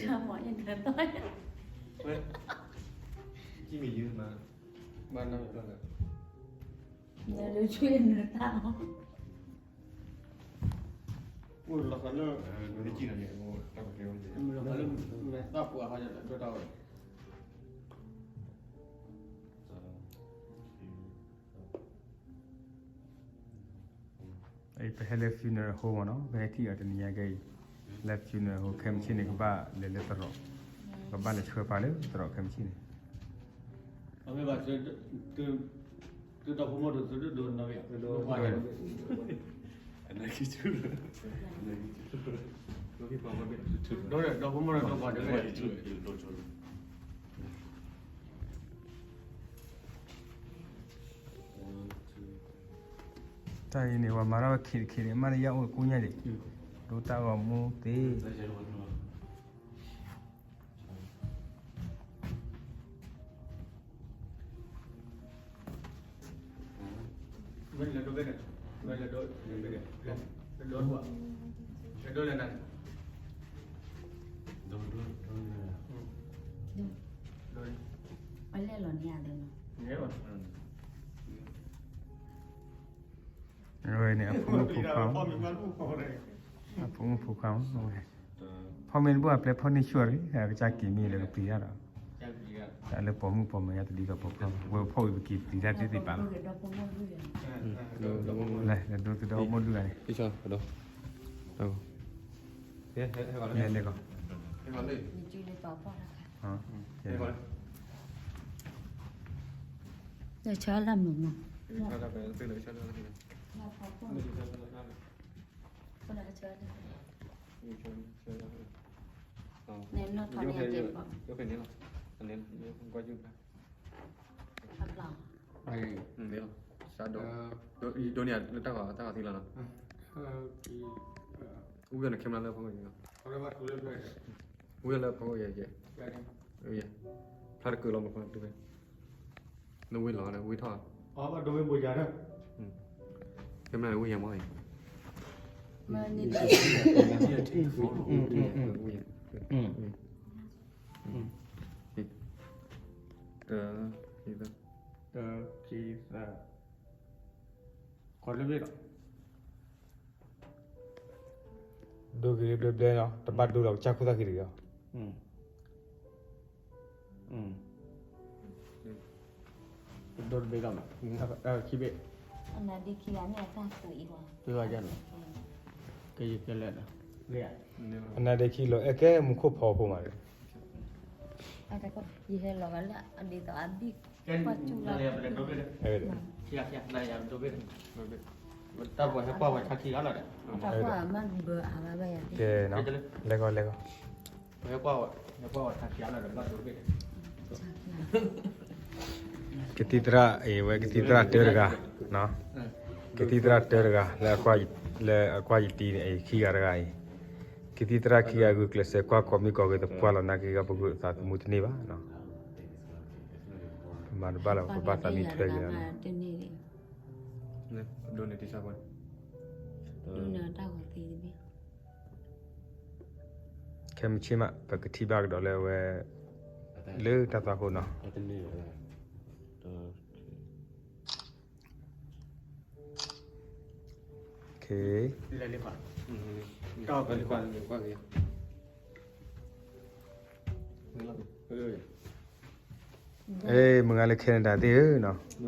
မ့ၢ်နတၢ် မ့ၢ်ယမၤ မၤနၢ် နတၢ် အိၣ်လီၤဃီလၢ တၢ်ပကဲဝဲ လီၤဃီလၢ တၢ်ပူၤအဟီ ဒိၣ်တၢ်ဝဲ ပဟဲလၢ funeral home မ့ၢ်နီၤ, ပဟဲထံၣ်အီၤတနံၤညါကဲအံၤ, လၢ funeral home ခဲမုၢ်ဆ့ၣ်န့ၣ် ကဘၣ်လဲၤလၢသရိာ်, ကဘၣ်လဲၤဆှၢပှၤလၢသရိာ်ခဲမုၢ်ဆ့ၣ်န့ၣ် သုဒီဖိမိၢ်ဒိၣ်သုဒိၣ်နီၢ်ဂ့ၤ, ဒီဖိမိၢ်ဒိၣ်ဒီပှၤတဂ့ၤ, တၢ်အံၤန့ၣ် ပှၤမၤထီၣ်ဝဲခံတခံန့ၣ် မ့ၢ်လၢယအိၣ်ကိးညါဒံး, ဒိတၢ်ဂီၤမူသ့ မ့ၢ်လဲၤဒိဘ့ၣ်န့ၣ်, မ့ၢ်လဲၤဒိ, လဲၤဒိ, လဲၤဒိလဲၣ်နၤန့ၣ်, ဒိ, ဒိ, ဒိ, ဒိ, အလဲၣ်လီၤန့ၣ်ဧါ, န့ၣ်ဘၣ် အဝဲန့ၣ် အဖိမုၣ်ဖိခွါ, အဖိမုၣ်ဖိခွါ, ဖီမ့ၢ်တဘၣ်အပျဲၢ်ဖီၣ်န့ၢ်ဆူၣ်အီၤတဂ့ၤ, အကစၢ်က့ၤမ့ၢ်လၢကပျံၤတၢ်ဒီး, တၢ်လၢပိာ်မုၣ်ပိာ်မၢၤညါတဒ်သိးပိာ်ခွါ, ဝဲဖီၣ်ဝံၤပက့ၤပျံၤတၢ်သ့သ့ပာ်လီၤ, လဲၤဒိသဒၢမိၢ်ဒုဂၤန့ၣ်, လဲၤလဲၤကီး ဆၢလၢမုၢ်မး, န့ၣ်လီၤ, ဒိန့ၣ်လၢတၢ်ဂီၤသံလီၤနီၤ, ဝံၤနခဲမလၢဖီခိၣ်, ဝံၤလၢဖီခိၣ်ယဲ, ဖျါတကုာ်လီၤမး, နဝံၤလီၤ ဝံၤထီၣ်, ခဲမလၢဝံၤယဲမး, တ, တ, တ, ဒိဂ့ၤဘျဲဘျဲနီၤ, တဘၣ်ဒိလီၤ ကစၢ်ခိၣ်သၣ်ခံတဂ့ၤလီၤ, ဒိတဘ့ၣ်လီၤ, ခံဘ့ၣ်, အနါဒ့ခံဂၤန့ၣ်အတၢ်သူအံၤလီၤ, ကယကဲလဲၣ်, အနါဒ့ခံလီၤအဲၣ်ကဲမူခိၣ်ဖီဖိမး, ယဟဲလီၤဂာ်လၢအဒ်သိးအဘံၣ်ကွၢ်စူၣ်လီၤ, တၢ်ပှၤဟဲကွၢ်ဝဲဆါခံဂၤလီၤဒီး, တၢ်ပှၤမၤဘၢအါဘၣ်ယၤ, ကဲနီၤ, လဲၤကီးလဲၤကီး ကသံၣ်သရၣ်အံၤ ဝဲကသံၣ်သရၣ်တၢတဂၤ, ကသံၣ်သရၣ်တၢတဂၤ လၢအကွၢ်ယတံၤန့ၣ် အံၤခံဂၤတဂၤအံၤ, ကသံၣ်သရၣ်ခံဂၤ ဂုာ်ကျဲးစၢးကွၢ်ကိးမံၤကိးဂ့ၤ သပှၢ်လီၤနာ်က့ဂၤ ပဂုာ်သးသမူတန့ၢ်ဘၣ်, ပမၤတဘၣ်လၢၤ ပဘၣ်သးမံထွဲက့ၤလီၤ, ခဲမုၢ်ဆ့ၣ်မး ပကထံၣ်ဘၣ်ကဒီးလၢအဝဲ လၢတၢ်သွၣ်ခိၣ်နီၤ, မုၢ်ဂၤလၢ Canada သ့ၣ်ဧၢနီၤ,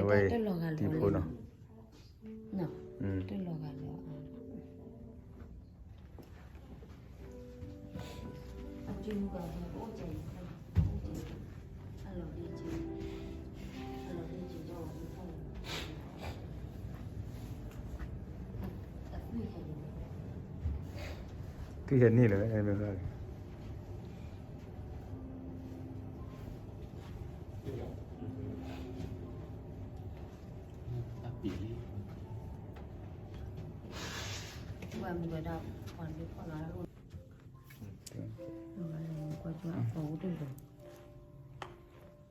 အဝဲ တံၤဖိနီၤ, သွံၣ်ဟဲန့ၢ်လၢၤ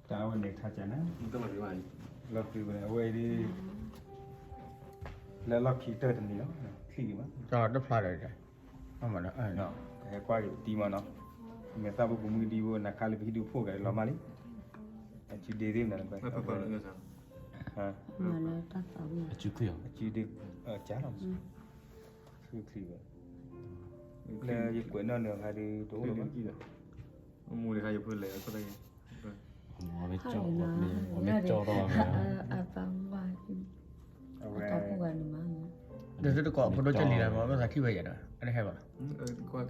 တၢ်ဝဲန့ၣ် ထါကနၤ လီၤတုၤဝဲ အဝဲအံၤဒ် လၢလီၢ်ခံကတၢၢ်တမံၤလီၤ ထံၣ်ဒံးဘၣ် တၢ်တဖျါဒီး ဟဲကွၢ်က့ၤတံၤမးနီၤ မဲာ်သၣ်ဖိကမုၢ်ဒံဖိ နၤခါလၢပဟံၣ်ဒူဖိဂၤလီၤမးလံ, အစုဒ့သ့ၣ်မနုၤလဲၣ်, အစုခွံၣ်, အစုဒ့, ကၢ်လီၤ, ဆူချံဝဲ, လၢယကွဲးနီၣ်နၢၤခါဒ်တအိၣ်လၢၤဘၣ်, မူတခါယဖုလဲၣ်, အဝဲ, တကိးဖိဒိၣ်ကလံၤလၢ်မး ဘၣ်သးထံၣ်ဝဲယဲၢ်ဒီး အတဟဲဘၣ်လီၤ,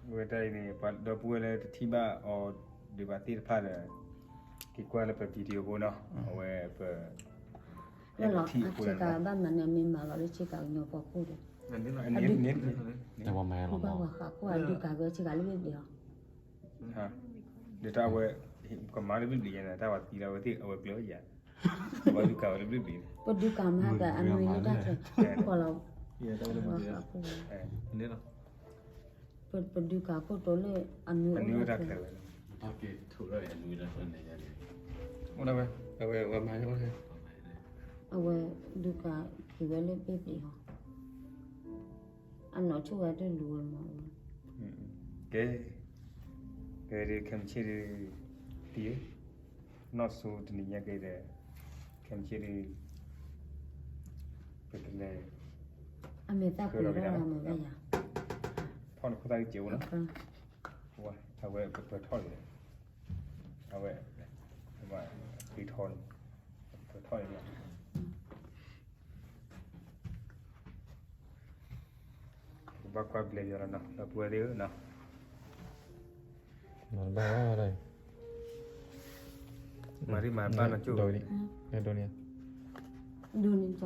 အဝဲတၢ်အံၤန့ၣ် ပှၤဒီပုၢ်ဝဲၢ်လၢတထံၣ်ဘၣ်အီၤဒံးဘၣ်သ့ၣ်တဖၣ်ဒီး က့ၤကွၢ်လၢပ video ဖိနီၤ, အဝဲပ လၢလီၤ အဆ့ကၤဘၣ်မၤန့ၣ် မ့ၢ်မၤလီၤလၢဆ့ကၤကညီဖီခိၣ်ဒီး အဒုး, ပှၤဃးခိၣ်အဒုးကၤဝဲဆ့ကၤလၢဘ့ၣ်ဘ့ၣ်လီၤ, ဒီးတၢ်အဝဲ ကမၤလၢဘ့ၣ်ဘ့ၣ်ယဲၢ်န့ၣ် တၢ်ဝဲသံလီၤဝဲသ့ၣ် အဝဲကျၢၤယၤ, ပှၤဒုးကၤဝဲလၢဘ့ၣ်ဘ့ၣ်န့ၣ်, ပဒုးကၤမၤကၤအနွံလၢတၢ်ချၢ, ပှၤလီၤ, ပဒုးကၤခိၣ်တိၤလၢအနွံအိၣ်တၢ်ချၢဝဲ, အဝဲ, အဝဲမၤန့ၣ်, အဝဲဒုးကၤက့ၤဝဲလၢဘ့ၣ်ဘ့ၣ်လီၤ, အနီၢ်ဆိၣ်ဝဲတလူၤဝဲမး, ကဲ, ကဲဒ်ခဲမုၢ်ဆ့ၣ်ဒ်, တံၤဧၢ, နီၢ်ဆိတနံၤညါက့ၤဒီး, ခဲမုၢ်ဆ့ၣ်ဒ်, ပကလဲၤ, အမဲာ်သၣ်ပှဲၤထီၣ်လီၤမးဘၣ်ယၤ, ဖီၣ်နခိၣ်သၣ်ကစဲးအိၣ်လီၤ, အဝဲပပှဲၤထီၣ်လံ, အဝဲ, ပှဲၤထီၣ်လံ, ပှဲၤထီၣ်လံ ကဘၣ်ကွၢ်ဘျဲးယီၤလီၤနီၤ ဒီပုၢ်ဝဲၢ်သ့ၣ်ဧၢနီၤ, ဘၣ်, မၤရံမၤဘၣ်နီၤကၠိ, ဒိးန့ၣ်, ဒိးန့ၣ်, ဒိး, အ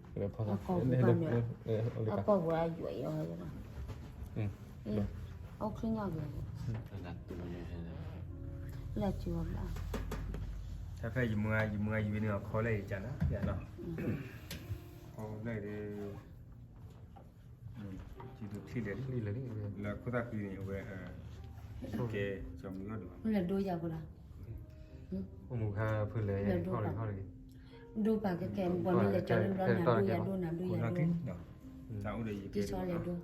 ကီၢ်ပူၤအယွၤအီၤ, အိၣ်ချ့ညါက့ၤ, လၢကၠိဘၣ်, တၢ်ဖဲယမုၢ်ဂၤ ယမုၢ်ဂၤယွၤန့ၣ်အခီလၢယကနၤ, ခီလၢယ လၢခိၣ်သၣ်ဃံန့ၣ် အဝဲ, ကဲ, ကၠီမုၢ်အီၣ်ဒိၣ်, လၢဒိယၤဖိလီၤ, အိၣ်မူခါဖုလဲၣ်, ဒိပာ်ကကဲ, ပှၤမ့ၢ်လဲၤကၠီလၢဘျီနၤဒိယၤဒိနၤဒိယၤဒိ, တၢ်အိၣ်ဒီးယကဲ, ကဲဆီလဲၤဒိ,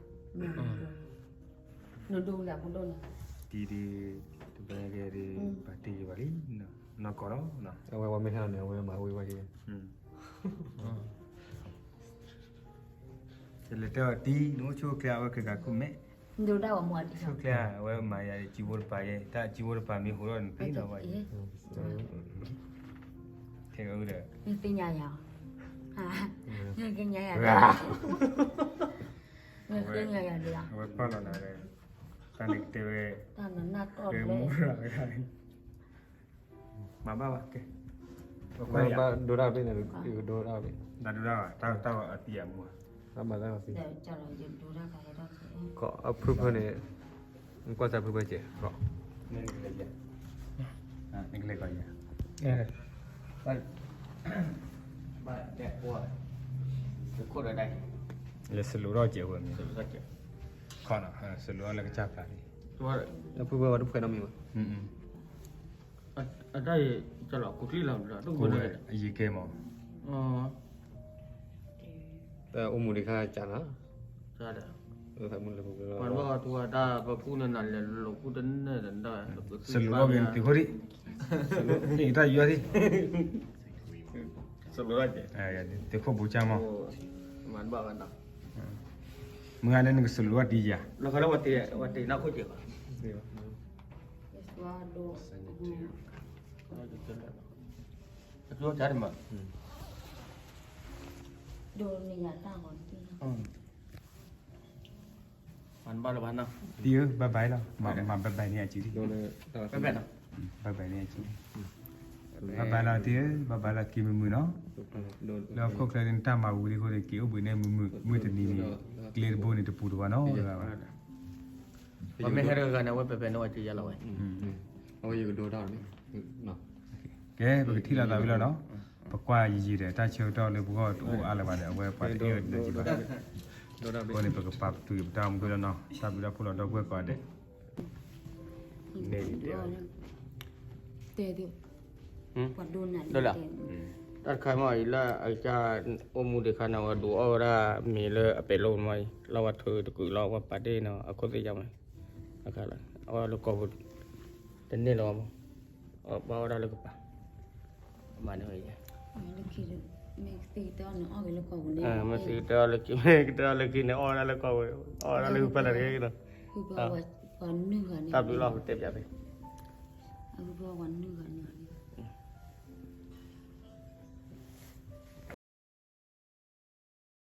နဒိယၤဖိဒိၣ်န့ၣ်, တံၤဒ်, တဘျီကဲဒ်, ပာ်တ့ၢ်ယၤဘၣ်လံ, နီၢ်ကီၢ်လီၤ, အဝဲဝဲမ့ၢ်ဟဲန့ၣ် အဝဲမၤဝံၤဝဲက့ၤ ကလဲၤတဲအီၤတံၤ နအိၣ်ဆူၣ်အိၣ်ချ့ အဝဲကကးခိၣ်မဲာ်, ဆူၣ်အိၣ်ချ့ အဝဲမၤယၤ ကံဖိတပၤယဲ တၢ်ကံဖိတပၤမ့ၢ်ဟူးထီၣ်န့ၣ်သ့လီၤဝဲ, ထဲအဒီး, သ့ၣ်ညါယၤ, သ့ၣ်ညါယၤ, အဝဲပာ်လီၤနၤဒီး, တၢ်န့ၣ်ကတဲဝဲ, တၢ်နနၢ်တီၢ်ဝဲ, မၤဘၣ်ဘၣ်ကဲ, ဒိတၢ်ဘ့ၣ်န့ၣ်, ဒိတၢ်ဘ့ၣ်, တၢ်ဒိတၢ်ဘၣ် တၢ်အသံအမူ, တၢ်မၤတၢ်အသံ, ကီးအဖုဖၢန့ၣ်, ကွၢ်စၢ်ဖုဖၢကဲး, နကလဲၤကီးယၤ, လဲၤစလိးထီၣ်ကဲးဝဲမ့ၢ်, ခီနီၤ စလိးထီၣ်လၢကစၢ်ဖျါလံ, ဖုဖၢဝဲတဖှဲးနီတမံၤဘၣ် အတၢ်အံၤ ကလီၤကူကျံလီၤ ကူဝဲအယံၤကဲမး, တၢ်အိၣ်မူဒံးခါကနၤ, ပှၤဘၣ်သူဝဲတၢ်ပကူန့ၣ်နၤလဲၤလိာ်ကူတန့ၢ်ဒီး, စလိးဘၣ်က့ၤနသုးခိၣ်ဒံး, တၢ်ယွၤဒံး, သုးခိၣ်ပူၤကၢ်မး, မၤဘၣ်ဝဲနီၤ, မုၢ်ဂၤန့ၣ်နကစလိးဘၣ်ဒံးယၤ, လီၤခါလၢဝဲတ့ၤနီၢ်ခိၣ်ကဲးဘၣ်, အကျိၤတၢ်တမၤ, ဒိးန့ၢ်ယၤတၢ်ဂီၤတက့ၢ်, မၤဘၣ်လၢၤဘၣ်နီၤ, တံၤဧၢ bye bye လီၤ, မၤ bye bye န့ၢ်အစုဒံး, bye bye နီၤ, bye bye န့ၢ်အစုဒံး, bye bye လီၤတံၤဧၢ bye bye လီၤက့ၤမုာ်မုာ်နီၤ, လၢဟီၣ်ခိၣ်ချၢန့ၣ် တၢ်မၤဝံၤလံအဃိန့ၣ် က့ၤအိၣ်ဘှံးန့ၢ်မုာ်မုာ် မုၢ်တနံၤန့ၣ် ကျဲတဘိန့ၣ်တပူၤတဝါနီၤ, ပမ့ၢ်ဟဲတဂၤဂၤန့ၣ် အဝဲပဲၤပဲၤန့ၣ်ဝဲက့ၤယၤလီၤဝဲ, အဝဲယကဒိတၢ်, ကဲ ပကထံၣ်လိာ်သးဝံၤလီၤနီၤ, ပကွၢ်ယံာ်ယံာ်ဒီး တၢ်ဆၢကတီၢ်လၢပဂီၢ်တအိၣ်အါလၢၤဘၣ်ဒီး အဝဲပှၤတအဲၣ်ဒိးယံာ်ဘၣ်, အဃိန့ၣ် ပကပာ်ပတုာ်ပတၢ်အိၣ်မူလီၤနီၤ, တၢ်ဘျုးတၢ်ဖှိၣ်လီၤဒီပုၢ်ဝဲၢ်ကိးဂၤဒဲး, န့ၣ်တဲ, တဲဒုး, ပှၤဒိနၤဒုးတဲ တၢ်တခါမ့ၢ်အံၤလၢအကစၢ်အိၣ်မူဒံးခါန့ၣ် အဝဲဒိးအီၣ်ဝဲဒၣ်မ့ၤလၢအပဲာ်လိမ့ၢ်အံၤ လၢဝဲထုးတကုးလီၤ ဝဲပာ်တ့ၢ်နီၤ အခိၣ်သ့ၣ်ညါမး, အီၣ်လၢကီၢ်ပူၤ တန့ၢ်လၢၤဘၣ်မး, ဘၣ်အီၣ်ဒၣ်လၢကပၤ, မၤန့ၣ်ဝဲ, မ့ၢ်သံကတၢၢ်လၢခံ မ့ၢ်ကတၢၢ်လၢခံန့ၣ် အီၣ်ဝဲဒၣ်လၢကီၢ်ပူၤ, အီၣ်ဝဲဒၣ်လၢကပၤလၢတဂ့ၤနီၤ, တၢ်ဘျုးလီၤ တဲပၠးသ့, အဝဲပှၤနုာ်ဂၤန့ၣ်